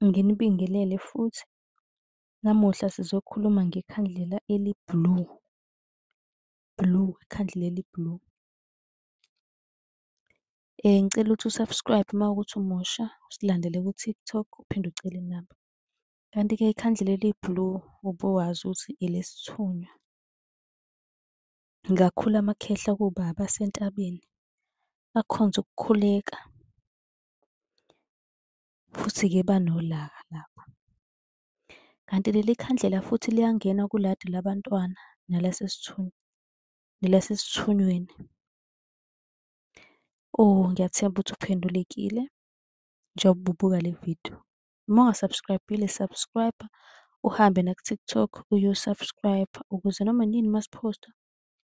Nginibingelele futhi. Namuhla sizokhuluma ngekhandlela eli-blue, blue, ikhandlela eli-blue. Ngicela ukuthi u-subscribe uma kuwukuthi umusha, usilandele ku-TikTok, uphinde ucele inamba. Kanti-ke ikhandlela eli-blue ubowazi ukuthi elesithunywa. Ngakhula amakhehla kuwobaba asentabeni, akhonze ukukhuleka, futhi-ke banolaka laba. Kanti leli khandlela futhi liyangena kuladi labantwana nelasesithunyweni. Oh, ngiyathemba ukuthi uphendulekile njengoba ubuka le vidiyo. Uma unga-subscribe-ile, subscribe-a, uhambe naku-TikTok uyo-subscribe-a ukuze noma inini uma siphosta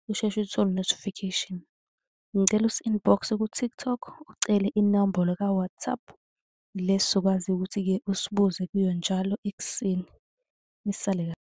usheshe uthole i-notification. Ngicela usi-inbox-e ku-TikTok, ucele inombolo ka-WhatsApp, le esizokwazi ukuthi-ke usibuze kuyo njalo ekuseni. Nisale kahle.